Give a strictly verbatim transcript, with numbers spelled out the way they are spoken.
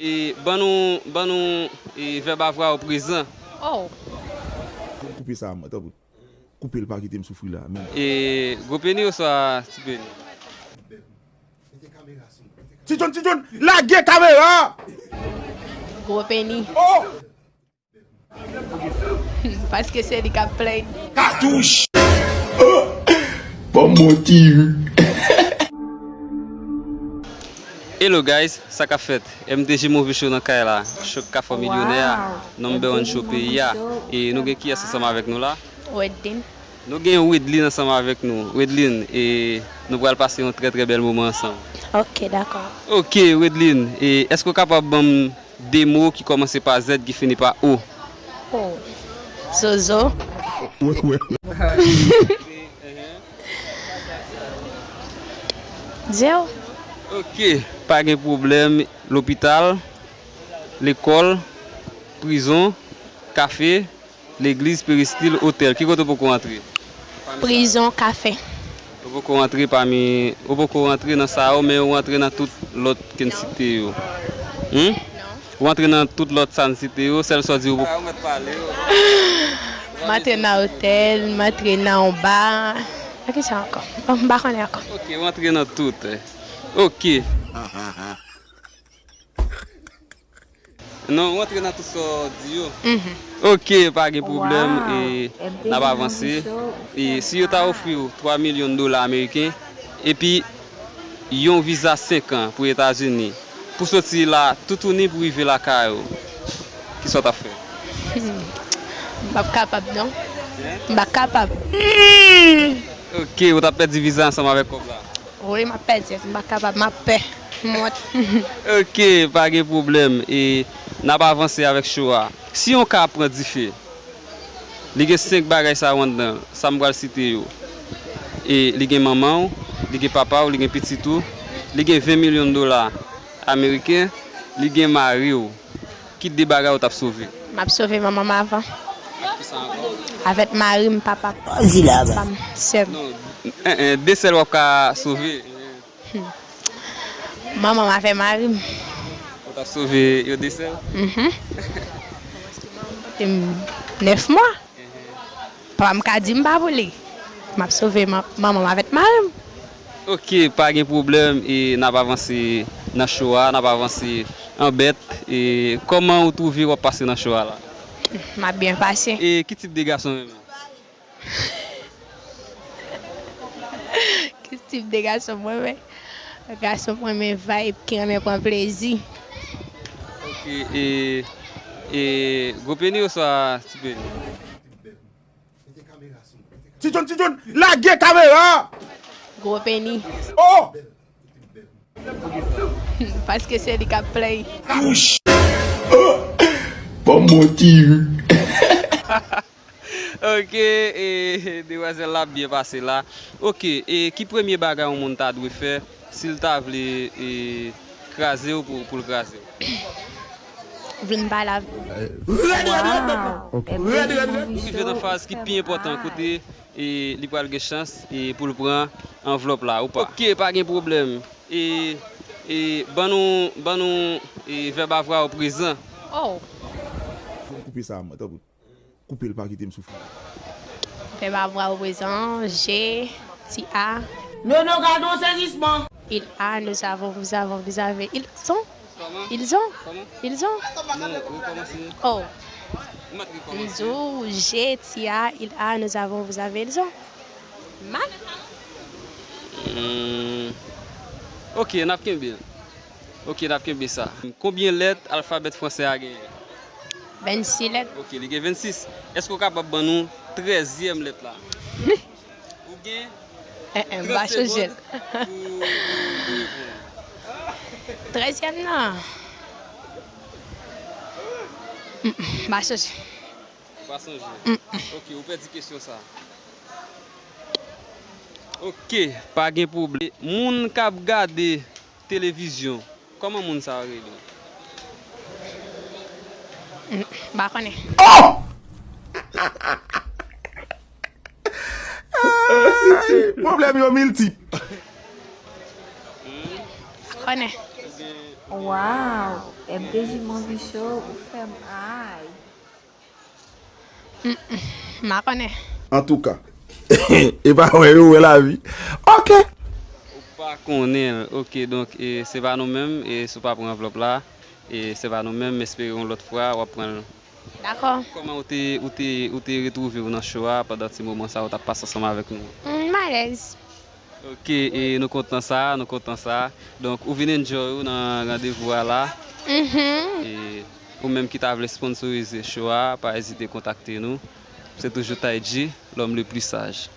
E ban nou, ban nou e, vèb avwa o prezan. Oh. Koupe sa, tanpri. Koupe l, pa kite m soufri la. Men. E gwo peni oswa ti peni? Ti John, Ti John, lage kamera! Gwo peni. Oh! Paske se li k ap plenn. Katouch! Ban m bon ti ri. Hello guys, sa k ap fèt? M T G Movie Show nan kay la. Show k ka fè milyonè a. Wow. Number one show peyi a. E nou gen kiyès ansanm avèk nou la? Wedding. Nou gen Wedlin ansanm avèk nou. Wedlin, e nou pral pase yon trè, trè bèl moman ansanm. Ok, dakò. Ok, Wedlin, e èske w kapab ban m de mo ki kòmanse pa Z, ki fini pa O? Oh. Zozo. Wi, wi. Zero. Ok, pa gen pwoblèm. Lopital, lekòl, prizon, kafe, legliz, peristil, otèl. Ki kote w poko antre? Prizon, kafe. Ou poko antre pami, ou poko antre nan sa yo, men ou antre nan tout lòt ke n site yo. Hmm? Non. Ou antre nan tout lòt sa n site yo, sèl sa w di ou poko. M antre nan otèl, m antre nan yon ba. Nan ki sa ankò? Oh, m pa konnen ankò. Ok, ou antre nan tout. Ok. Non, ou antre nan tout sa w di yo. Mhm. Ok, pa gen pwoblèm. Wow. E n ap avanse. E si yo ta ofri w twa milyon dola ameriken, epi yon viza senk an pou Etazini, pou soti la toutouni pou rive lakay ou, kisa w t ap fè? Hmm. M p ap kapab, non. Hein? M p ap kapab. Hmm. Ok, ou t ap pèdi viza ansanm avèk kòb la? Wi, m ap pèdi, m pa kapab, m ap pè, m wont. Ok, pa gen pwoblèm. E n ap avanse avèk show a. Si yon kay ap pran dife, li gen senk bagay sa yo anndan, sa m pral site yo. E li gen manman w, li gen papa w, li gen pitit ou, li gen ven milyon dola ameriken, li gen mari w. Ki de bagay ou t ap sove? M ap sove manman m avan. Ak kisa ankò? Avèk mari m, papa m, sè m. Non, en, en, de sèl w ap ka sove. Hmm. Manman m avèk mari m. Ou t ap sove yo de sèl? Mhm. Manman m pote m nèf mwa. Papa m ka di m pa pou li. M ap sove man-, manman m avèk mari m. Ok, pa gen pwoblèm, e n ap avanse nan show a, n ap avanse an bèt. E kòman ou twouve w ap pase nan show a la? M ap byen pase. E ki tip de gason w renmen? Ki tip de gason m renmen? Gason m renmen vibe, ki renmen pran plezi. Ok, e, e gwo peni oswa ti peni? Ti John, Ti John, lage kamera! Gwo peni. Oh! Paske se li k ap plenn. Ban m bon ti ri. Ok, e, demwazèl la ap byen pase la. Ok, e ki premye bagay yon moun ta dwe fè si l ta vle, e, kraze w pou, pou l kraze w? Vin pale avè m. Wow. Ok. M T G Movie Show. Nou rive nan faz ki pi enpòtan, kote, e, li pral gen chans, e, pou l pran anvlòp la ou pa. Ok, pa gen pwoblèm. E, e, ban nou, ban nou, e, vèb avwa o prezan. Oh. Koupe sa, tanpri. Koupe l, pa kite m soufri. Vèb avwa o prezan, je, ti a. Non, non, gade yon sezisman. Il a, nous avons, vous avons, vous avez. Ils sont. Kòman? Ils ont. Kòman? Ils ont. Non, rekòmanse. Oh. Ou mèt rekòmanse. Ils ont, je, ti a, il a, nous avons, vous avez, ils ont. Mal. Hmm. Ok, n ap kenbe. Ok, n ap kenbe sa. Konbyen lèt alfabèt fransè a genyen? Vennsis lèt. Ok, li gen vennsis. Èske w kapab ban nou trèzyèm lèt la? Ou gen trant segonn pou, pou, pou reponn. Trèzyèm nan. Mm, mm, m pa sonje. Ou pa sonje? Mm, mm. Ok, ou pèdi kesyon sa. Ok, pa gen pwoblèm. Moun k ap gade televizyon, kòman moun sa yo rele? M pa konnen. Oh! Ay, pwoblèm yo miltip. Pa konnen. Ebyen, Waw, M T J Movie Show, ou fè m ay. M pa konnen. Antouka, e pa wè yo wè lavi. Ok. Ou pa konnen l. Ok, donk e, se pa nou menm, e si w pa pran anvlòp la, e se pa nou menm, m espere yon lòt fwa w ap pran l. Dakò. Kòman ou te, ou te, ou te retwouve w nan show a pandan ti moman sa ou t ap pase ansanm avèk nou an? M alèz. Ok, e nou kontan sa, nou kontan sa. Donk, ou vin enjoy ou nan randevou a la. Mhm. E ou menm ki ta vle sponsorize show a, pa ezite kontakte nou. Se toujou Taïdji, l'homme le plus sage.